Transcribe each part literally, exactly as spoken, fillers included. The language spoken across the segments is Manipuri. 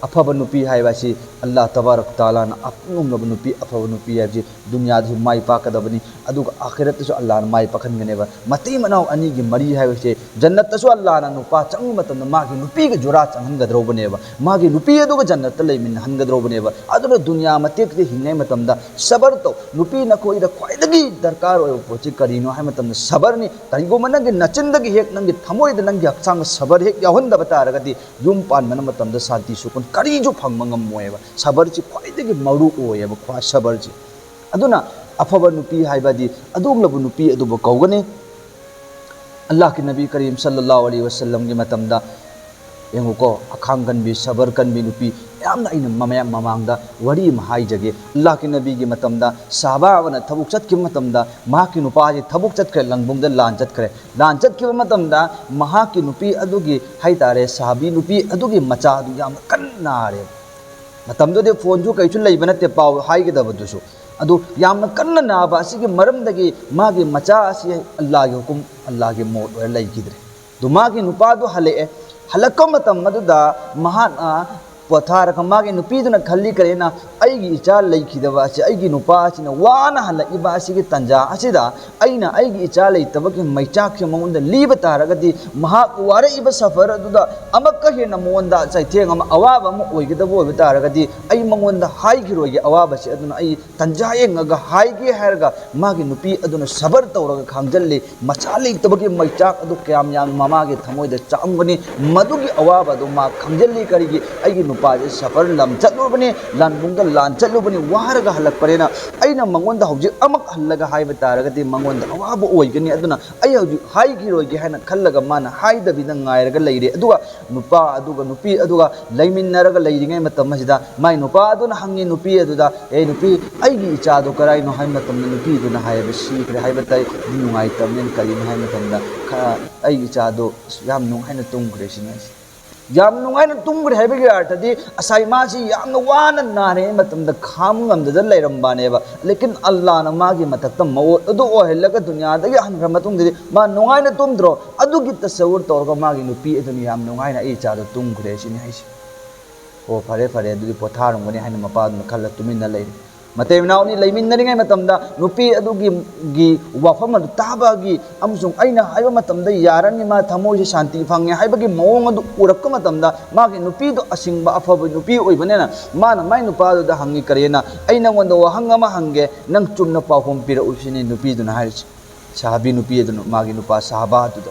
ꯑꯐꯕ ꯅꯨꯄꯤ ꯍꯥꯏꯕ ꯑꯁꯤ ꯑꯜꯂꯥꯍ ꯇꯕꯥꯔꯛ ꯇꯥꯂꯥꯅ ꯑꯄꯨꯝꯕ ꯅꯨꯄꯤ, ꯑꯐꯕ ꯅꯨꯄꯤ ꯍꯥꯏꯕꯁꯤ ꯗꯨꯅꯤꯌꯥꯗꯁꯨ ꯃꯥꯏ ꯄꯥꯛꯀꯗꯕꯅꯤ, ꯑꯗꯨꯒ ꯑꯥꯈꯤꯔꯠꯇꯁꯨ ꯑꯜꯂꯥꯍꯅ ꯃꯥꯏ ꯄꯥꯛꯍꯟꯒꯅꯦꯕ꯫ ꯃꯇꯩ ꯃꯅꯥꯎ ꯑꯅꯤꯒꯤ ꯃꯔꯤ ꯍꯥꯏꯕꯁꯦ ꯖꯟꯅꯠꯇꯁꯨ ꯑꯜꯂꯥꯍꯅ ꯅꯨꯄꯥ ꯆꯪꯕ ꯃꯇꯝꯗ ꯃꯥꯒꯤ ꯅꯨꯄꯤꯒ ꯖꯨꯔꯥ ꯆꯪꯍꯟꯒꯗ꯭ꯔꯧꯕꯅꯦꯕ, ꯃꯥꯒꯤ ꯅꯨꯄꯤ ꯑꯗꯨꯒ ꯖꯟꯅꯠꯇ ꯂꯩꯃꯤꯟꯅꯍꯟꯒꯗ꯭ꯔꯧꯕꯅꯦꯕ꯫ ꯑꯗꯨꯅ ꯗꯨꯅꯤꯌꯥ ꯃꯇꯦꯛꯁꯤꯗ ꯍꯤꯡꯉꯩ ꯃꯇꯝꯗ ꯁꯕꯔ ꯇꯧ꯫ ꯅꯨꯄꯤ ꯅꯈꯣꯏꯗ ꯈ꯭ꯋꯥꯏꯗꯒꯤ ꯗꯔꯀꯥꯔ ꯑꯣꯏꯕ ꯄꯣꯠꯁꯤ ꯀꯔꯤꯅꯣ ꯍꯥꯏꯕ ꯃꯇꯝꯗ ꯁꯕꯔꯅꯤ꯫ ꯀꯔꯤꯒꯨꯝꯕ ꯅꯪꯒꯤ ꯅꯆꯤꯟꯗꯒꯤ ꯍꯦꯛ, ꯅꯪꯒꯤ ꯊꯃꯣꯏꯗ, ꯅꯪꯒꯤ ꯍꯛꯆꯥꯡꯗ ꯁꯕꯔ ꯍꯦꯛ ꯌꯥꯎꯍꯟꯗꯕ ꯇꯥꯔꯒꯗꯤ ꯌꯨꯝ ꯄꯥꯟꯕꯅ ꯃꯇꯝꯗ ꯁꯥꯟꯇꯤ ꯁꯨꯀꯨꯟ ꯀꯔꯤꯁꯨ ꯐꯪꯕ ꯉꯝꯃꯣꯏꯕ꯫ ꯁꯕꯔꯁꯤ ꯈ꯭ꯋꯥꯏꯗꯒꯤ ꯃꯔꯨ ꯑꯣꯏꯌꯦꯕ, ꯈ꯭ꯋꯥꯏ ꯁꯕꯔꯁꯤ꯫ ꯑꯗꯨꯅ ꯑꯐꯕ ꯅꯨꯄꯤ ꯍꯥꯏꯕꯗꯤ ꯑꯗꯨꯒꯨꯝꯂꯕ ꯅꯨꯄꯤ ꯑꯗꯨꯕꯨ ꯀꯧꯒꯅꯤ꯫ ꯑꯜꯂꯥꯍꯀꯤ ꯅꯕꯤ ꯀꯔꯤꯝ ꯁꯜꯂꯜꯂꯥꯍꯨ ꯑꯂꯩꯍꯤ ꯋꯁꯜꯂꯝꯒꯤ ꯃꯇꯝꯗ ꯌꯦꯡꯉꯨꯀꯣ, ꯑꯈꯥꯡ ꯀꯟꯕꯤ, ꯁꯕꯔ ꯀꯟꯕꯤ ꯅꯨꯄꯤ ꯌꯥꯝꯅ ꯑꯩꯅ ꯃꯌꯥꯝ ꯃꯃꯥꯡꯗ ꯋꯥꯔꯤ ꯑꯃ ꯍꯥꯏꯖꯒꯦ꯫ ꯑꯜꯂꯥꯍꯀꯤ ꯅꯕꯤꯒꯤ ꯃꯇꯝꯗ ꯁꯍꯥꯕꯥ ꯑꯃꯅ ꯊꯕꯛ ꯆꯠꯈꯤꯕ ꯃꯇꯝꯗ ꯃꯍꯥꯛꯀꯤ ꯅꯨꯄꯥꯁꯤ ꯊꯕꯛ ꯆꯠꯈ꯭ꯔꯦ, ꯂꯥꯟꯕꯨꯡꯗ ꯂꯥꯟ ꯆꯠꯈ꯭ꯔꯦ꯫ ꯂꯥꯟ ꯆꯠꯈꯤꯕ ꯃꯇꯝꯗ ꯃꯍꯥꯛꯀꯤ ꯅꯨꯄꯤ ꯑꯗꯨꯒꯤ ꯍꯥꯏꯇꯥꯔꯦ, ꯁꯍꯥꯕꯤ ꯅꯨꯄꯤ ꯑꯗꯨꯒꯤ ꯃꯆꯥ ꯑꯗꯨ ꯌꯥꯝꯅ ꯀꯟꯅ ꯅꯥꯔꯦ꯫ ꯃꯇꯝꯗꯨꯗꯤ ꯐꯣꯟꯁꯨ ꯀꯩꯁꯨ ꯂꯩꯕ ꯅꯠꯇꯦ, ꯄꯥꯎ ꯍꯥꯏꯒꯗꯕꯗꯨꯁꯨ꯫ ꯑꯗꯨ ꯌꯥꯝꯅ ꯀꯟꯅ ꯅꯥꯕ ꯑꯁꯤꯒꯤ ꯃꯔꯝꯗꯒꯤ ꯃꯥꯒꯤ ꯃꯆꯥ ꯑꯁꯤ ꯑꯜꯂꯥꯍꯒꯤ ꯍꯨꯀꯨꯝ, ꯑꯜꯂꯥꯍꯒꯤ ꯃꯣꯠ ꯑꯣꯏꯔ ꯂꯩꯈꯤꯗ꯭ꯔꯦ꯫ ꯑꯗꯨ ꯃꯥꯒꯤ ꯅꯨꯄꯥꯗꯨ ꯍꯜꯂꯛꯑꯦ꯫ ꯍꯜꯂꯛꯄ ꯃꯇꯝ ꯑꯗꯨꯗ ꯃꯍꯥꯛꯅ ꯄꯣꯊꯥꯔꯒ ꯃꯥꯒꯤ ꯅꯨꯄꯤꯗꯨꯅ ꯈꯜꯂꯤ ꯀꯔꯤꯅ, "ꯑꯩꯒꯤ ꯏꯆꯥ ꯂꯩꯈꯤꯗꯕ ꯑꯁꯤ ꯑꯩꯒꯤ ꯅꯨꯄꯥ ꯑꯁꯤꯅ ꯋꯥꯅ ꯍꯜꯂꯛꯏꯕ ꯑꯁꯤꯒꯤ ꯇꯥꯟꯖꯥ ꯑꯁꯤꯗ ꯑꯩꯅ ꯑꯩꯒꯤ ꯏꯆꯥ ꯂꯩꯇꯕꯒꯤ ꯃꯩꯆꯥꯛꯁꯦ ꯃꯉꯣꯟꯗ ꯂꯤꯕ ꯇꯥꯔꯒꯗꯤ ꯃꯍꯥꯛ ꯋꯥꯔꯛꯏꯕ ꯁꯐꯔ ꯑꯗꯨꯗ ꯑꯃꯛꯀ ꯍꯦꯟꯅ ꯃꯉꯣꯟꯗ ꯆꯩꯊꯦꯡ ꯑꯃ, ꯑꯋꯥꯕ ꯑꯃ ꯑꯣꯏꯒꯗꯕ ꯑꯣꯏꯕ ꯇꯥꯔꯒꯗꯤ ꯑꯩ ꯃꯉꯣꯟꯗ ꯍꯥꯏꯈꯤꯔꯣꯏꯒꯦ ꯑꯋꯥꯕꯁꯦ꯫ ꯑꯗꯨꯅ ꯑꯩ ꯇꯟꯖꯥ ꯌꯦꯡꯉꯒ ꯍꯥꯏꯒꯦ" ꯍꯥꯏꯔꯒ ꯃꯥꯒꯤ ꯅꯨꯄꯤ ꯑꯗꯨꯅ ꯁꯕꯔ ꯇꯧꯔꯒ ꯈꯥꯡꯖꯜꯂꯤ꯫ ꯃꯆꯥ ꯂꯩꯇꯕꯒꯤ ꯃꯩꯆꯥꯛ ꯑꯗꯨ ꯀꯌꯥꯝ ꯌꯥꯝ ꯃꯃꯥꯒꯤ ꯊꯃꯣꯏꯗ ꯆꯥꯛꯑꯝꯒꯅꯤ꯫ ꯃꯗꯨꯒꯤ ꯑꯋꯥꯕ ꯑꯗꯨ ꯃꯥ ꯈꯪꯖꯜꯂꯤ꯫ ꯀꯔꯤꯒꯤ? ꯑꯩꯒꯤ ꯅꯨꯄꯥꯁꯦ ꯁꯐꯔ ꯂꯝ ꯆꯠꯂꯨꯕꯅꯤ, ꯂꯥꯟꯕꯨꯡꯗ ꯂꯥꯟ ꯆꯠꯂꯨꯕꯅꯤ, ꯋꯥꯔꯒ ꯍꯜꯂꯛꯄꯅꯤꯅ ꯑꯩꯅ ꯃꯉꯣꯟꯗ ꯍꯧꯖꯤꯛ ꯑꯃꯛ ꯍꯜꯂꯒ ꯍꯥꯏꯕ ꯇꯥꯔꯒꯗꯤ ꯃꯉꯣꯟꯗ ꯑꯋꯥꯕ ꯑꯣꯏꯒꯅꯤ꯫ ꯑꯗꯨꯅ ꯑꯩ ꯍꯧꯖꯤꯛ ꯍꯥꯏꯈꯤꯔꯣꯏꯒꯦ ꯍꯥꯏꯅ ꯈꯜꯂꯒ ꯃꯥꯅ ꯍꯥꯏꯗꯕꯤꯗ ꯉꯥꯏꯔꯒ ꯂꯩꯔꯦ꯫ ꯑꯗꯨꯒ ꯅꯨꯄꯥ ꯑꯗꯨꯒ ꯅꯨꯄꯤ ꯑꯗꯨꯒ ꯂꯩꯃꯤꯟꯅꯔꯒ ꯂꯩꯔꯤꯉꯩ ꯃꯇꯝ ꯑꯁꯤꯗ ꯃꯥꯏ ꯅꯨꯄꯥ ꯑꯗꯨꯅ ꯍꯪꯉꯤ ꯅꯨꯄꯤ ꯑꯗꯨꯗ, "ꯑꯦ ꯅꯨꯄꯤ, ꯑꯩꯒꯤ ꯏꯆꯥꯗꯣ ꯀꯔꯥꯏꯅꯣ?" ꯍꯥꯏꯕ ꯃꯇꯝꯗ ꯅꯨꯄꯤꯗꯨꯅ ꯍꯥꯏꯌꯦꯕ, "ꯁꯤꯈ꯭ꯔꯦ" ꯍꯥꯏꯕ ꯇꯥꯏ꯫ ꯑꯗꯨ ꯅꯨꯡꯉꯥꯏꯇꯕꯅꯤꯅ ꯀꯔꯤꯅꯣ ꯍꯥꯏꯕ ꯃꯇꯝꯗ, "ꯈ-, ꯑꯩꯒꯤ ꯏꯆꯥꯗꯣ ꯑꯁ ꯌꯥꯝ ꯅꯨꯡꯉꯥꯏꯅ ꯇꯨꯝꯈ꯭ꯔꯦ" ꯁꯤꯅꯤ ꯍꯥꯏꯁꯦ꯫ ꯌꯥꯝ ꯅꯨꯡꯉꯥꯏꯅ ꯇꯨꯝꯈ꯭ꯔꯦ ꯍꯥꯏꯕꯒꯤ ꯑꯔꯊꯗꯤ ꯉꯁꯥꯏ ꯃꯥꯁꯤ ꯌꯥꯝꯅ ꯋꯥꯅ ꯅꯥꯔꯤꯉꯩ ꯃꯇꯝꯗ ꯈꯥꯝ ꯉꯝꯗꯗꯅ ꯂꯩꯔꯝꯕꯅꯦꯕ꯫ ꯂꯦꯀꯤꯟ ꯑꯜꯂꯥꯅ ꯃꯥꯒꯤ ꯃꯊꯛꯇ ꯃꯑꯣꯠ ꯑꯗꯨ ꯑꯣꯏꯍꯜꯂꯒ ꯗꯨꯅꯤꯌꯥꯗꯒꯤ ꯍꯟꯈ꯭ꯔ ꯃꯇꯨꯡꯗꯗꯤ ꯃꯥ ꯅꯨꯡꯉꯥꯏꯅ ꯇꯨꯝꯗ꯭ꯔꯣ? ꯑꯗꯨꯒꯤ ꯇꯁꯧꯔ ꯇꯧꯔꯒ ꯃꯥꯒꯤ ꯅꯨꯄꯤ ꯑꯗꯨꯅ ꯌꯥꯝ ꯅꯨꯡꯉꯥꯏꯅ "ꯑꯩ ꯏꯆꯥꯗꯣ ꯇꯨꯝꯈ꯭ꯔꯦ" ꯁꯤꯅꯤ ꯍꯥꯏꯁꯦ꯫ "ꯑꯣ, ꯐꯔꯦ, ꯐꯔꯦ, ꯑꯗꯨꯗꯤ ꯄꯣꯊꯥꯔꯝꯒꯅꯤ" ꯍꯥꯏꯅ ꯃꯄꯥꯗꯨꯅ ꯈꯜꯂ ꯇꯨꯃꯤꯟꯅ ꯂꯩꯔꯦ꯫ ꯃꯇꯩ ꯃꯅꯥꯎ ꯑꯅꯤ ꯂꯩꯃꯤꯟꯅꯔꯤꯉꯩ ꯃꯇꯝꯗ ꯅꯨꯄꯤ ꯑꯗꯨꯒꯤ, ꯒꯤ ꯋꯥꯐꯝ ꯑꯗꯨ ꯇꯥꯕꯒꯤ ꯑꯃꯁꯨꯡ ꯑꯩꯅ ꯍꯥꯏꯕ ꯃꯇꯝꯗ ꯌꯥꯔꯅꯤ, ꯃꯥ ꯊꯃꯣꯏꯁꯦ ꯁꯥꯟꯇꯤ ꯐꯪꯉꯦ ꯍꯥꯏꯕꯒꯤ ꯃꯑꯣꯡ ꯑꯗꯨ ꯎꯔꯛꯄ ꯃꯇꯝꯗ, ꯃꯥꯒꯤ ꯅꯨꯄꯤꯗꯣ ꯑꯁꯤꯡꯕ ꯑꯐꯕ ꯅꯨꯄꯤ ꯑꯣꯏꯕꯅꯤꯅ, ꯃꯥꯅ ꯃꯥꯏ ꯅꯨꯄꯥꯗꯨꯗ ꯍꯪꯉꯤ, "ꯀꯔꯦꯅ, ꯑꯩ ꯅꯪꯉꯣꯟꯗ ꯋꯥꯍꯪ ꯑꯃ ꯍꯪꯒꯦ, ꯅꯪ ꯆꯨꯝꯅ ꯄꯥꯎꯈꯨꯝ ꯄꯤꯔꯛꯎ" ꯁꯤꯅꯤ ꯅꯨꯄꯤꯗꯨꯅ ꯍꯥꯏꯔꯤꯁꯦ꯫ ꯁꯍꯥꯕꯤ ꯅꯨꯄꯤ ꯑꯗꯨꯅ ꯃꯥꯒꯤ ꯅꯨꯄꯥ ꯁꯍꯥꯕꯥ ꯑꯗꯨꯗ,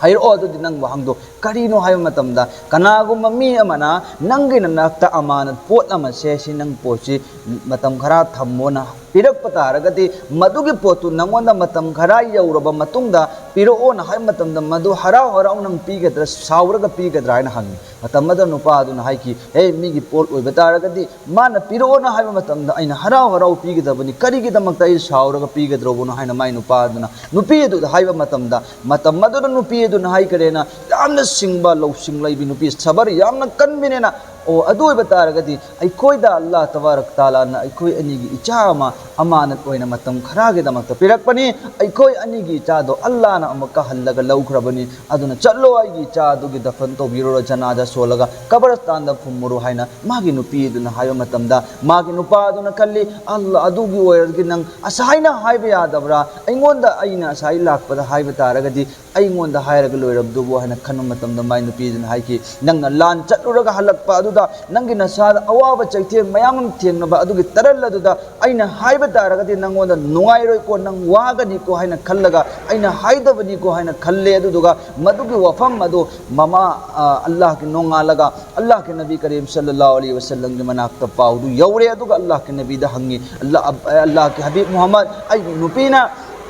"ꯍꯥꯏꯔꯛꯑꯣ ꯑꯗꯨꯗꯤ ꯅꯪ ꯋꯥꯍꯪꯗꯣ ꯀꯔꯤꯅꯣ?" ꯍꯥꯏꯕ ꯃꯇꯝꯗ, ꯀꯅꯥꯒꯨꯝꯕ ꯃꯤ ꯑꯃꯅ ꯅꯪꯒꯤ ꯅꯅꯥꯛꯇ ꯑꯃꯥꯅꯠ ꯄꯣꯠ ꯑꯃ ꯁꯦ, ꯁꯤ ꯅꯪ ꯄꯣꯠꯁꯤ ꯃꯇꯝ ꯈꯔ ꯊꯝꯃꯣꯅ ꯄꯤꯔꯛꯄ ꯇꯥꯔꯒꯗꯤ, ꯃꯗꯨꯒꯤ ꯄꯣꯠꯇꯨ ꯅꯪꯉꯣꯟꯗ ꯃꯇꯝ ꯈꯔ ꯌꯧꯔꯕ ꯃꯇꯨꯡꯗ ꯄꯤꯔꯛꯑꯣꯅ ꯍꯥꯏꯕ ꯃꯇꯝꯗ, ꯃꯗꯨ ꯍꯔꯥꯎ ꯍꯔꯥꯎ ꯅꯪ ꯄꯤꯒꯗ꯭ꯔꯥ, ꯁꯥꯎꯔꯒ ꯄꯤꯒꯗ꯭ꯔꯥ ꯍꯥꯏꯅ ꯍꯪꯉꯤ꯫ ꯃꯇꯝ ꯑꯗꯨꯗ ꯅꯨꯄꯥ ꯑꯗꯨꯅ ꯍꯥꯏꯈꯤ, "ꯍꯦ, ꯃꯤꯒꯤ ꯄꯣꯠ ꯑꯣꯏꯕ ꯇꯥꯔꯒꯗꯤ ꯃꯥꯅ ꯄꯤꯔꯛꯑꯣꯅ ꯍꯥꯏꯕ ꯃꯇꯝꯗ ꯑꯩꯅ ꯍꯔꯥꯎ ꯍꯔꯥꯎ ꯄꯤꯒꯗꯕꯅꯤ, ꯀꯔꯤꯒꯤꯗꯃꯛꯇ ꯑꯩ ꯁꯥꯎꯔꯒ ꯄꯤꯒꯗ꯭ꯔꯣꯕꯅꯣ?" ꯍꯥꯏꯅ ꯃꯥꯏ ꯅꯨꯄꯥ ꯑꯗꯨꯅ ꯅꯨꯄꯤ ꯑꯗꯨꯗ ꯍꯥꯏꯕ ꯃꯇꯝꯗ, ꯃꯇꯝ ꯑꯗꯨꯗ ꯅꯨꯄꯤ ꯑꯗꯨꯅ ꯍꯥꯏꯈꯔꯦꯅ, ꯌꯥꯝꯅ ꯁꯤꯡꯕ, ꯂꯧꯁꯤꯡ ꯂꯩꯕꯤ ꯅꯨꯄꯤ, ꯁꯕꯔ ꯌꯥꯝꯅ ꯀꯟꯕꯤꯅꯦꯅ, "ꯑꯣ, ꯑꯗꯨ ꯑꯣꯏꯕ ꯇꯥꯔꯒꯗꯤ ꯑꯩꯈꯣꯏꯗ ꯑꯜꯂꯥꯍ ꯇꯕꯥꯔꯛ ꯇꯥꯂꯥꯅ ꯑꯩꯈꯣꯏ ꯑꯅꯤꯒꯤ ꯏꯆꯥ ꯑꯃ ꯑꯃꯥꯅꯠ ꯑꯣꯏꯅ ꯃꯇꯝ ꯈꯔꯒꯤꯗꯃꯛꯇ ꯄꯤꯔꯛꯄꯅꯤ, ꯑꯩꯈꯣꯏ ꯑꯅꯤꯒꯤ ꯏꯆꯥꯗꯣ ꯑꯜꯂꯥꯍꯅ ꯑꯃꯨꯛꯀ ꯍꯜꯂꯒ ꯂꯧꯈ꯭ꯔꯕꯅꯤ, ꯑꯗꯨꯅ ꯆꯠꯂꯣ, ꯑꯩꯒꯤ ꯏꯆꯥ ꯑꯗꯨꯒꯤ ꯗꯐꯟ ꯇꯧꯕꯤꯔꯨꯔꯣ, ꯖꯅꯥꯖꯥ ꯁꯣꯜꯂꯒ ꯀꯕꯔꯁꯇꯥꯟꯗ ꯐꯨꯝꯃꯨꯔꯣ" ꯍꯥꯏꯅ ꯃꯥꯒꯤ ꯅꯨꯄꯤ ꯑꯗꯨꯅ ꯍꯥꯏꯕ ꯃꯇꯝꯗ, ꯃꯥꯒꯤ ꯅꯨꯄꯥ ꯑꯗꯨꯅ ꯈꯜꯂꯤ, "ꯑꯜꯂꯥꯍ, ꯑꯗꯨꯒꯤ ꯑꯣꯏꯔꯗꯤ ꯅꯪ ꯑꯁꯥꯏꯅ ꯍꯥꯏꯕ ꯌꯥꯗꯕ꯭ꯔꯥ? ꯑꯩꯉꯣꯟꯗ, ꯑꯩꯅ ꯑꯁꯥꯏ ꯂꯥꯛꯄꯗ ꯍꯥꯏꯕ ꯇꯥꯔꯒꯗꯤ ꯑꯩꯉꯣꯟꯗ ꯍꯥꯏꯔꯒ ꯂꯣꯏꯔꯕꯗꯨꯕꯨ?" ꯍꯥꯏꯅ ꯈꯟꯕ ꯃꯇꯝꯗ, ꯃꯥꯏ ꯅꯨꯄꯤꯗꯨꯅ ꯍꯥꯏꯈꯤ, "ꯅꯪꯅ ꯂꯥꯟ ꯆꯠꯂꯨꯔꯒ ꯍꯜꯂꯛꯄ ꯑꯗꯨꯗ ꯅꯪꯒꯤ ꯅꯁꯥꯗ ꯑꯋꯥꯕ ꯆꯩꯊꯦꯡ ꯃꯌꯥꯝ ꯑꯃ ꯊꯦꯡꯅꯕ ꯑꯗꯨꯒꯤ ꯇꯔꯜ ꯑꯗꯨꯗ ꯑꯩꯅ ꯍꯥꯏꯕ ꯇꯥꯔꯒꯗꯤ ꯅꯪꯉꯣꯟꯗ ꯅꯨꯡꯉꯥꯏꯔꯣꯏꯀꯣ, ꯅꯪ ꯋꯥꯒꯅꯤꯀꯣ ꯍꯥꯏꯅ ꯈꯜꯂꯒ ꯑꯩꯅ ꯍꯥꯏꯗꯕꯅꯤꯀꯣ ꯍꯥꯏꯅ ꯈꯜꯂꯦ꯫ ꯑꯗꯨꯗꯨꯒ ꯃꯗꯨꯒꯤ ꯋꯥꯐꯝ ꯑꯗꯨ ꯃꯃꯥ, ꯑ, ꯑꯜꯂꯥꯍꯒꯤ ꯅꯣꯡꯉꯥꯜꯂꯒ ꯑꯜꯂꯥꯍꯒꯤ ꯅꯕꯤ ꯀꯔꯤꯝ ꯁꯜꯂꯜꯂꯥꯍꯨ ꯑꯂꯩꯍꯤ ꯋꯁꯜꯂꯝꯒꯤ ꯃꯅꯥꯛꯇ ꯄꯥꯎꯗꯨ ꯌꯧꯔꯦ꯫ ꯑꯗꯨꯒ ꯑꯜꯂꯥꯍꯒꯤ ꯅꯕꯤꯗ ꯍꯪꯉꯤ, "ꯑꯜꯂꯥꯍ, ꯑ, ꯑꯜꯂꯥꯍꯒꯤ ꯍꯕꯤꯕ ꯃꯨꯍꯝꯃꯗ, ꯑꯩꯒꯤ ꯅꯨꯄꯤꯅ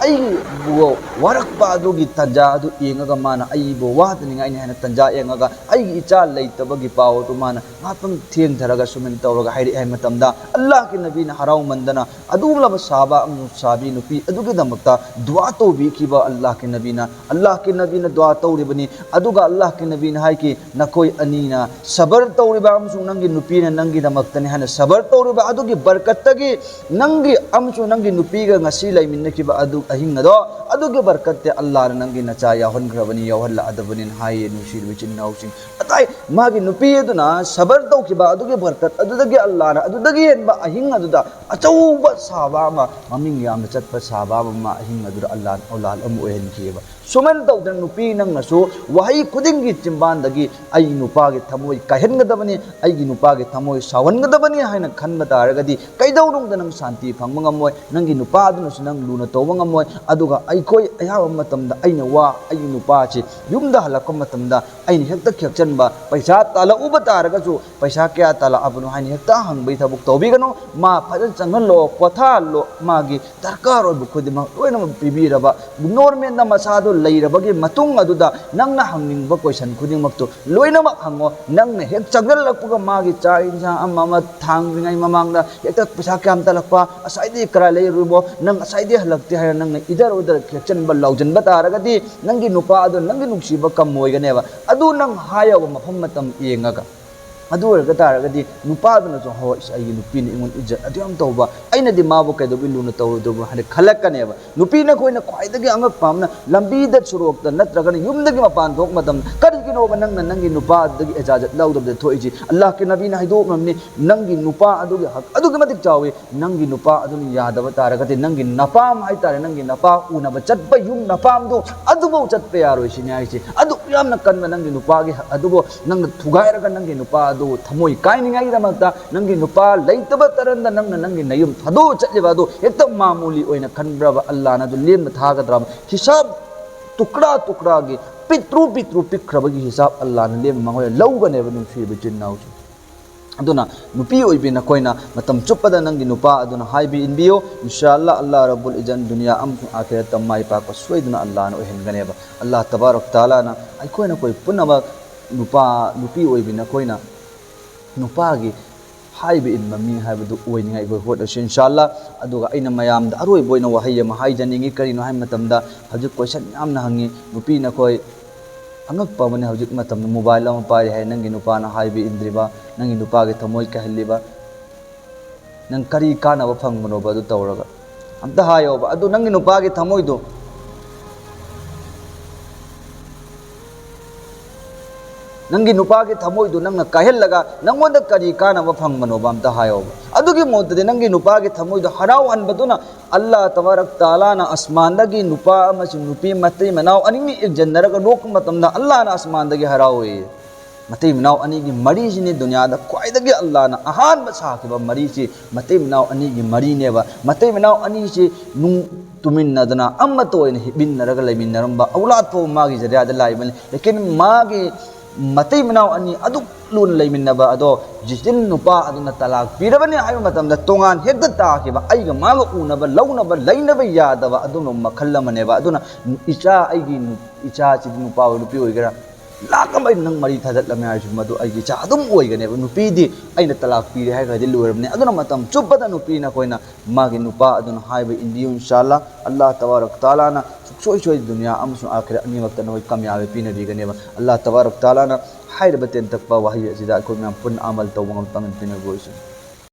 ꯑꯩꯕꯨ ꯋꯥꯔꯛꯄ ꯑꯗꯨꯒꯤ ꯇꯟꯖꯥ ꯑꯗꯨ ꯌꯦꯡꯉꯒ, ꯃꯥꯅ ꯑꯩꯕꯨ ꯋꯥꯗꯅꯤꯡꯉꯥꯏꯅꯤ ꯍꯥꯏꯅ ꯇꯟꯖꯥ ꯌꯦꯡꯉꯒ ꯑꯩꯒꯤ ꯏꯆꯥ ꯂꯩꯇꯕꯒꯤ ꯄꯥꯎ ꯑꯗꯨ ꯃꯥꯅ ꯉꯥꯛꯇꯪ ꯊꯦꯡꯊꯔꯒ ꯁꯨꯃꯥꯏꯅ ꯇꯧꯔꯒ ꯍꯥꯏꯔꯛꯑꯦ" ꯍꯥꯏꯕ ꯃꯇꯝꯗ, ꯑꯜꯂꯥꯍꯒꯤ ꯅꯕꯤꯅ ꯍꯔꯥꯎꯃꯟꯗꯅ ꯑꯗꯨꯒꯨꯝꯂꯕ ꯁꯍꯥꯕꯥ ꯑꯃꯁꯨꯡ ꯁꯍꯥꯕꯤ ꯅꯨꯄꯤ ꯑꯗꯨꯒꯤꯗꯃꯛꯇ ꯗꯨꯋꯥ ꯇꯧꯕꯤꯈꯤꯕ ꯑꯜꯂꯥꯍꯒꯤ ꯅꯕꯤꯅ, ꯑꯜꯂꯥꯍꯒꯤ ꯅꯕꯤꯅ ꯗꯨꯋꯥ ꯇꯧꯔꯤꯕꯅꯤ꯫ ꯑꯗꯨꯒ ꯑꯜꯂꯥꯍꯒꯤ ꯅꯕꯤꯅ ꯍꯥꯏꯈꯤ, "ꯅꯈꯣꯏ ꯑꯅꯤꯅ ꯁꯕꯔ ꯇꯧꯔꯤꯕ ꯑꯃꯁꯨꯡ ꯅꯪꯒꯤ ꯅꯨꯄꯤꯅ ꯅꯪꯒꯤꯗꯃꯛꯇꯅꯤ ꯍꯥꯏꯅ ꯁꯕꯔ ꯇꯧꯔꯤꯕ ꯑꯗꯨꯒꯤ ꯕꯔꯀꯠꯇꯒꯤ ꯅꯪꯒꯤ ꯑꯃꯁꯨꯡ ꯅꯪꯒꯤ ꯅꯨꯄꯤꯒ ꯉꯁꯤ ꯂꯩꯃꯤꯟꯅꯈꯤꯕ ꯑꯗꯨ, ꯑꯍꯤꯡ ꯑꯗꯣ, ꯑꯗꯨꯒꯤ ꯕꯔꯀꯠꯇꯤ ꯑꯜꯂꯥꯅ ꯅꯪꯒꯤ ꯅꯆꯥ ꯌꯥꯎꯍꯟꯈ꯭ꯔꯕꯅꯤ, ꯌꯥꯎꯍꯜꯂꯛꯑꯗꯕꯅꯤꯅ ꯍꯥꯏꯌꯦ, ꯅꯨꯡꯁꯤꯔꯕ ꯏꯆꯤꯟ ꯏꯅꯥꯎꯁꯤꯡ꯫ ꯑꯇꯩ ꯃꯥꯒꯤ ꯅꯨꯄꯤ ꯑꯗꯨꯅ ꯁꯕꯔ ꯇꯧꯈꯤꯕ ꯑꯗꯨꯒꯤ ꯕꯔꯀꯠ ꯑꯗꯨꯗꯒꯤ ꯑꯜꯂꯥꯅ ꯑꯗꯨꯗꯒꯤ ꯍꯦꯟꯕ ꯑꯍꯤꯡ ꯑꯗꯨꯗ ꯑꯆꯧꯕ ꯁꯥꯕ ꯑꯃ, ꯃꯃꯤꯡ ꯌꯥꯝꯅ ꯆꯠꯄ ꯁꯥꯕ ꯑꯃ, ꯃꯥ ꯑꯍꯤꯡ ꯑꯗꯨꯗ ꯑꯜꯂꯥꯅ ꯑꯧꯂꯥꯗ ꯑꯃ ꯑꯣꯏꯍꯟꯈꯤꯑꯕ꯫ ꯁꯨꯃꯥꯏꯅ ꯇꯧꯗꯅ ꯅꯨꯄꯤ ꯅꯪꯅꯁꯨ ꯋꯥꯍꯩ ꯈꯨꯗꯤꯡꯒꯤ ꯆꯤꯝꯕꯥꯟꯗꯒꯤ "ꯑꯩ ꯅꯨꯄꯥꯒꯤ ꯊꯃꯣꯏ ꯀꯥꯏꯍꯟꯒꯗꯕꯅꯤ, ꯑꯩꯒꯤ ꯅꯨꯄꯥꯒꯤ ꯊꯃꯣꯏ ꯁꯥꯎꯍꯟꯒꯗꯕꯅꯤ" ꯍꯥꯏꯅ ꯈꯟꯕ ꯇꯥꯔꯒꯗꯤ ꯀꯩꯗꯧꯅꯨꯡꯗ ꯅꯪ ꯁꯥꯟꯇꯤ ꯐꯪꯕ ꯉꯝꯃꯣꯏ, ꯅꯪꯒꯤ ꯅꯨꯄꯥ ꯑꯗꯨꯅꯁꯨ ꯅꯪ ꯂꯨꯅ ꯇꯧꯕ ꯉꯝꯃꯣꯏ꯫ ꯑꯗꯨꯒ ꯑꯩꯈꯣꯏ ꯑꯌꯥꯝꯕ ꯃꯇꯝꯗ ꯑꯩꯅ ꯋꯥ, ꯑꯩꯒꯤ ꯅꯨꯄꯥꯁꯤ ꯌꯨꯝꯗ ꯍꯜꯂꯛꯄ ꯃꯇꯝꯗ ꯑꯩꯅ ꯍꯦꯛꯇ ꯈꯦꯛꯆꯟꯕ, ꯄꯩꯁꯥ ꯇꯥꯜꯂꯛꯎꯕ ꯇꯥꯔꯒꯁꯨ ꯄꯩꯁꯥ ꯀꯌꯥ ꯇꯥꯜꯂꯛꯑꯕꯅꯣ ꯍꯥꯏꯅ ꯍꯦꯛꯇ ꯍꯪꯕꯒꯤ ꯊꯕꯛ ꯇꯧꯕꯤꯒꯅꯨ꯫ ꯃꯥ ꯐꯖꯅ ꯆꯪꯍꯜꯂꯣ, ꯄꯣꯊꯥꯍꯜꯂꯣ, ꯃꯥꯒꯤ ꯗꯔꯀꯥꯔ ꯑꯣꯏꯕ ꯈꯨꯗꯤꯡꯃꯛ ꯂꯣꯏꯅꯃꯛ ꯄꯤꯕꯤꯔꯕ, ꯅꯣꯔꯃꯦꯜꯗ ꯃꯁꯥꯗꯣ ꯂꯩꯔꯕꯒꯤ ꯃꯇꯨꯡ ꯑꯗꯨꯗ ꯅꯪꯅ ꯍꯪꯅꯤꯡꯕ ꯀꯣꯏꯁꯟ ꯈꯨꯗꯤꯡꯃꯛꯇꯣ ꯂꯣꯏꯅꯃꯛ ꯍꯪꯉꯣ꯫ ꯅꯪꯅ ꯍꯦꯛ ꯆꯪꯁꯤꯜꯂꯛꯄꯒ ꯃꯥꯒꯤ ꯆꯥꯛ ꯏꯟꯁꯥꯡ ꯑꯃ ꯑꯃ ꯊꯥꯡꯗ꯭ꯔꯤꯉꯩ ꯃꯃꯥꯡꯗ ꯍꯦꯛꯇ "ꯄꯩꯁꯥ ꯀꯌꯥꯝ ꯇꯥꯜꯂꯛꯄ? ꯉꯁꯥꯏꯗꯤ ꯀꯔꯥꯏ ꯂꯩꯔꯨꯔꯤꯕꯣ? ꯅꯪ ꯉꯁꯥꯏꯗꯤ ꯍꯜꯂꯛꯇꯦ" ꯍꯥꯏꯔ ꯅꯪꯅ ꯏꯗꯔ ꯎꯗꯔ ꯈꯦꯛꯆꯟꯕ, ꯂꯥꯎꯖꯟꯕ ꯇꯥꯔꯒꯗꯤ ꯅꯪꯒꯤ ꯅꯨꯄꯥ ꯑꯗꯣ ꯅꯪꯒꯤ ꯅꯨꯡꯁꯤꯕ ꯀꯝꯃꯣꯏꯒꯅꯦꯕ꯫ ꯑꯗꯨ ꯅꯪ ꯍꯥꯏꯌꯣꯕ ꯃꯐꯝ ꯃꯇꯝ ꯌꯦꯡꯉꯒ꯫ ꯑꯗꯨ ꯑꯣꯏꯔꯒ ꯇꯥꯔꯒꯗꯤ ꯅꯨꯄꯥꯗꯨꯅꯁꯨ, "ꯍꯣꯏ, ꯑꯁ, ꯑꯩꯒꯤ ꯅꯨꯄꯤꯅ ꯑꯩꯉꯣꯟꯗ ꯏꯖꯠ ꯑꯗꯨ ꯌꯥꯝ ꯇꯧꯕ, ꯑꯩꯅꯗꯤ ꯃꯥꯕꯨ ꯀꯩꯗꯧꯕꯩ ꯂꯨꯅ ꯇꯧꯔꯣꯏꯗꯧꯕ?" ꯍꯥꯏꯅ ꯈꯜꯂꯛꯀꯅꯦꯕ꯫ ꯅꯨꯄꯤ ꯅꯈꯣꯏꯅ ꯈ꯭ꯋꯥꯏꯗꯒꯤ ꯑꯉꯛꯄ ꯑꯃꯅ ꯂꯝꯕꯤꯗ, ꯁꯣꯔꯣꯛꯇ ꯅꯠꯇ꯭ꯔꯒꯅ ꯌꯨꯝꯗꯒꯤ ꯃꯄꯥꯟ ꯊꯣꯛꯄ ꯃꯇꯝꯗ, "ꯀꯔꯤꯒꯤꯅꯣꯕ ꯅꯪꯅ ꯅꯪꯒꯤ ꯅꯨꯄꯥ ꯑꯗꯨꯗꯒꯤ ꯏꯖꯥꯖꯠ ꯂꯧꯗꯕꯗ ꯊꯣꯛꯏꯁꯤ?" ꯑꯜꯂꯥꯍꯀꯤ ꯅꯕꯤꯅ ꯍꯥꯏꯗꯣꯛꯂꯝꯃꯤ, ꯅꯪꯒꯤ ꯅꯨꯄꯥ ꯑꯗꯨꯒꯤ ꯍꯛ ꯑꯗꯨꯛꯀꯤ ꯃꯇꯤꯛ ꯆꯥꯎꯏ꯫ ꯅꯪꯒꯤ ꯅꯨꯄꯥ ꯑꯗꯨꯅ ꯌꯥꯗꯕ ꯇꯥꯔꯒꯗꯤ, ꯅꯪꯒꯤ ꯅꯄꯥꯝ ꯍꯥꯏꯇꯥꯔꯦ, ꯅꯪꯒꯤ ꯅꯄꯥ ꯎꯅꯕ ꯆꯠꯄ ꯌꯨꯝ ꯅꯄꯥꯝꯗꯣ ꯑꯗꯨꯐꯥꯎ ꯆꯠꯄ ꯌꯥꯔꯣꯏ ꯁꯤꯅꯤ ꯍꯥꯏꯁꯦ꯫ ꯑꯗꯨ ꯌꯥꯝꯅ ꯀꯟꯕ ꯅꯪꯒꯤ ꯅꯨꯄꯥꯒꯤ ꯍꯛ ꯑꯗꯨꯕꯨ ꯅꯪꯅ ꯊꯨꯒꯥꯏꯔꯒ ꯅꯪꯒꯤ ꯅꯨꯄꯥ ꯑꯗꯨ ꯊꯃꯣꯏ ꯀꯥꯏꯅꯤꯡꯉꯥꯏꯒꯤꯗꯃꯛꯇ, ꯅꯪꯒꯤ ꯅꯨꯄꯥ ꯂꯩꯇꯕ ꯇꯔꯟꯗ ꯅꯪꯅ ꯅꯪꯒꯤ ꯅꯌꯨꯝ ꯊꯥꯗꯣꯛꯑ ꯆꯠꯂꯤꯕ ꯑꯗꯨ ꯍꯦꯛꯇ ꯃꯥꯃꯨꯂꯤ ꯑꯣꯏꯅ ꯈꯟꯕ꯭ꯔꯕ? ꯑꯜꯂꯥꯅ ꯑꯗꯨ ꯂꯦꯝꯅ ꯊꯥꯒꯗ꯭ꯔꯕ? ꯍꯤꯁꯥꯕ ꯇꯨꯀ꯭ꯔꯥ ꯇꯨꯀ꯭ꯔꯥꯒꯤ, ꯄꯤꯛꯇ꯭ꯔꯨ ꯄꯤꯛꯇ꯭ꯔꯨ ꯄꯤꯛꯈ꯭ꯔꯕꯒꯤ ꯍꯤꯁꯥꯕ ꯑꯜꯂꯥꯅ ꯂꯦꯝꯅ ꯃꯉꯣꯟꯗ ꯂꯧꯒꯅꯦꯕ, ꯅꯨꯡꯁꯤꯔꯤꯕ ꯏꯆꯤꯟ ꯏꯅꯥꯎꯁꯤꯡ꯫ ꯑꯗꯨꯅ ꯅꯨꯄꯤ ꯑꯣꯏꯕꯤ ꯅꯈꯣꯏꯅ ꯃꯇꯝ ꯆꯨꯞꯄꯗ ꯅꯪꯒꯤ ꯅꯨꯄꯥ ꯑꯗꯨꯅ ꯍꯥꯏꯕ ꯏꯟꯕꯤꯌꯨ꯫ ꯏꯟꯁꯥ ꯑꯜꯂꯥ, ꯑꯜꯂꯥ ꯔꯕꯨꯜ ꯏꯖꯟ ꯗꯨꯅꯤꯌꯥ ꯑꯃꯁꯨꯡ ꯑꯥꯈꯤꯔꯠꯇ ꯃꯥꯏ ꯄꯥꯛꯄ ꯁꯣꯏꯗꯅ ꯑꯜꯂꯥꯅ ꯑꯣꯏꯍꯟꯒꯅꯦꯕ꯫ ꯑꯜꯂꯥ ꯇꯕꯥꯔꯛ ꯇꯥꯂꯥꯅ ꯑꯩꯈꯣꯏ ꯅꯈꯣꯏ ꯄꯨꯝꯅꯃꯛ ꯅꯨꯄꯥ, ꯅꯨꯄꯤ ꯑꯣꯏꯕꯤ ꯅꯈꯣꯏꯅ ꯅꯨꯄꯥꯒꯤ ꯍꯥꯏꯕ ꯏꯟꯕ ꯃꯤ ꯍꯥꯏꯕꯗꯨ ꯑꯣꯏꯅꯤꯡꯉꯥꯏ ꯑꯩꯈꯣꯏ ꯍꯣꯠꯅꯁꯤ, ꯏꯟꯁꯥ ꯑꯜꯂꯥ꯫ ꯑꯗꯨꯒ ꯑꯩꯅ ꯃꯌꯥꯝꯗ ꯑꯔꯣꯏꯕ ꯑꯣꯏꯅ ꯋꯥꯍꯩ ꯑꯃ ꯍꯥꯏꯖꯅꯤꯡꯉꯤ꯫ ꯀꯔꯤꯅꯣ ꯍꯥꯏꯕ ꯃꯇꯝꯗ, ꯍꯧꯖꯤꯛ ꯀꯣꯏꯁꯟ ꯌꯥꯝꯅ ꯍꯪꯉꯤ, ꯅꯨꯄꯤ ꯅꯈꯣꯏ ꯑꯉꯛꯄ ꯑꯃꯅꯤ꯫ ꯍꯧꯖꯤꯛ ꯃꯇꯝꯗ ꯃꯣꯕꯥꯏꯜ ꯑꯃ ꯄꯥꯏꯔꯤ ꯍꯥꯏ, ꯅꯪꯒꯤ ꯅꯨꯄꯥꯅ ꯍꯥꯏꯕ ꯏꯟꯗ꯭ꯔꯤꯕ, ꯅꯪꯒꯤ ꯅꯨꯄꯥꯒꯤ ꯊꯃꯣꯏ ꯀꯥꯏꯍꯜꯂꯤꯕ, ꯅꯪ ꯀꯔꯤ ꯀꯥꯟꯅꯕ ꯐꯪꯕꯅꯣꯕ ꯑꯗꯨ ꯇꯧꯔꯒ? ꯑꯝꯇ ꯍꯥꯏꯌꯣꯕ꯫ ꯑꯗꯨ ꯅꯪꯒꯤ ꯅꯨꯄꯥꯒꯤ ꯊꯃꯣꯏꯗꯣ, ꯅꯪꯒꯤ ꯅꯨꯄꯥꯒꯤ ꯊꯃꯣꯏꯗꯣ ꯅꯪꯅ ꯀꯥꯏꯍꯜꯂꯒ ꯅꯪꯉꯣꯟꯗ ꯀꯔꯤ ꯀꯥꯟꯅꯕ ꯐꯪꯕꯅꯣꯕ? ꯑꯝꯇ ꯍꯥꯏꯌꯣꯕ꯫ ꯑꯗꯨꯒꯤ ꯃꯍꯨꯠꯇꯗꯤ ꯅꯪꯒꯤ ꯅꯨꯄꯥꯒꯤ ꯊꯃꯣꯏꯗꯣ ꯍꯔꯥꯎꯍꯟꯕꯗꯨꯅ, ꯑꯜꯂꯥꯍ ꯇꯕꯥꯔꯛ ꯇꯥꯂꯥꯅ ꯑꯁꯃꯥꯟꯗꯒꯤ ꯅꯨꯄꯥ ꯑꯃꯁꯨꯡ ꯅꯨꯄꯤ ꯃꯇꯩ ꯃꯅꯥꯎ ꯑꯅꯤꯅꯤ ꯏꯟꯖꯟꯅꯔꯒ ꯅꯣꯛꯄ ꯃꯇꯝꯗ ꯑꯜꯂꯥꯍꯅ ꯑꯁꯃꯥꯟꯗꯒꯤ ꯍꯔꯥꯎꯏ꯫ ꯃꯇꯩ ꯃꯅꯥꯎ ꯑꯅꯤꯒꯤ ꯃꯔꯤꯁꯤꯅꯤ ꯗꯨꯅꯤꯌꯥꯗ ꯈ꯭ꯋꯥꯏꯗꯒꯤ ꯑꯜꯂꯥꯍꯅ ꯑꯍꯥꯟꯕ ꯁꯥꯈꯤꯕ ꯃꯔꯤꯁꯤ꯫ ꯃꯇꯩ ꯃꯅꯥꯎ ꯑꯅꯤꯒꯤ ꯃꯔꯤꯅꯦꯕ꯫ ꯃꯇꯩ ꯃꯅꯥꯎ ꯑꯅꯤꯁꯤ ꯅꯨꯡ ꯇꯨꯃꯤꯟꯅꯗꯅ ꯑꯃꯠꯇ ꯑꯣꯏꯅ ꯍꯤꯞꯃꯤꯟꯅꯔꯒ ꯂꯩꯃꯤꯟꯅꯔꯝꯕ, ꯑꯧꯂꯥꯗ ꯐꯥꯎꯕ ꯃꯥꯒꯤ ꯖꯔꯤꯌꯥꯗ ꯂꯥꯛꯏꯕꯅꯤ꯫ ꯂꯦꯀꯤꯟ ꯃꯥꯒꯤ ꯃꯇꯩ ꯃꯅꯥꯎ ꯑꯅꯤ ꯑꯗꯨꯛ ꯂꯨꯅ ꯂꯩꯃꯤꯟꯅꯕ ꯑꯗꯣ ꯖꯤꯁꯤꯟ ꯅꯨꯄꯥ ꯑꯗꯨꯅ ꯇꯂꯥꯛ ꯄꯤꯔꯕꯅꯤ ꯍꯥꯏꯕ ꯃꯇꯝꯗ ꯇꯣꯉꯥꯟ ꯍꯦꯛꯇ ꯇꯥꯈꯤꯕ, ꯑꯩꯒ ꯃꯥꯒ ꯎꯅꯕ ꯂꯧꯅꯕ ꯂꯩꯅꯕ ꯌꯥꯗꯕ ꯑꯗꯨꯝꯕ ꯃꯈꯜ ꯑꯃꯅꯦꯕ꯫ ꯑꯗꯨꯅ ꯏꯆꯥ, ꯑꯩꯒꯤ ꯅꯨ-, ꯏꯆꯥꯁꯤꯗꯤ ꯅꯨꯄꯥ ꯑꯣꯏ ꯅꯨꯄꯤ ꯑꯣꯏꯒꯦꯔꯥ, ꯂꯥꯛ ꯑꯃ ꯑꯩꯅ ꯅꯪ ꯃꯔꯤ ꯊꯥꯗꯠꯂꯝꯃꯦ ꯍꯥꯏꯔꯁꯨ ꯃꯗꯨ ꯑꯩꯒꯤ ꯏꯆꯥ ꯑꯗꯨꯝ ꯑꯣꯏꯒꯅꯦꯕ꯫ ꯅꯨꯄꯤꯗꯤ ꯑꯩꯅ ꯇꯂꯥꯛ ꯄꯤꯔꯦ ꯍꯥꯏꯈ꯭ꯔꯗꯤ ꯂꯣꯏꯔꯕꯅꯤ꯫ ꯑꯗꯨꯅ ꯃꯇꯝ ꯆꯨꯞꯄꯗ ꯅꯨꯄꯤꯅ ꯑꯩꯈꯣꯏꯅ ꯃꯥꯒꯤ ꯅꯨꯄꯥ ꯑꯗꯨꯅ ꯍꯥꯏꯕ ꯏꯟꯕꯤꯌꯨ, ꯏꯟꯁꯥ ꯑꯜꯂꯥ꯫ ꯑꯜꯂꯥꯍ ꯇꯕꯥꯔꯛ ꯇꯥꯂꯥꯅ ꯁꯨꯡꯁꯣꯏ ꯁꯣꯏ ꯗꯨꯅꯤꯌꯥ ꯑꯃꯁꯨꯡ ꯑꯥꯈꯤꯔꯥꯠ ꯑꯅꯤꯃꯛꯇ ꯅꯈꯣꯏ ꯀꯥꯃꯌꯥꯕꯤ ꯄꯤꯅꯕꯤꯒꯅꯦꯕ꯫ ꯑꯜꯂꯥꯍ ꯇꯕꯥꯔꯛ ꯇꯥꯂꯥꯅ ꯍꯥꯏꯔꯤꯕ ꯇꯦꯟꯇꯛꯄ ꯋꯥꯍꯩ ꯑꯁꯤꯗ ꯑꯩꯈꯣꯏ ꯃꯌꯥꯝ ꯄꯨꯟꯅ ꯑꯃꯜ ꯇꯧꯕ ꯉꯝꯕ ꯄꯥꯡꯒꯜ ꯄꯤꯅꯕꯤꯌꯨ꯫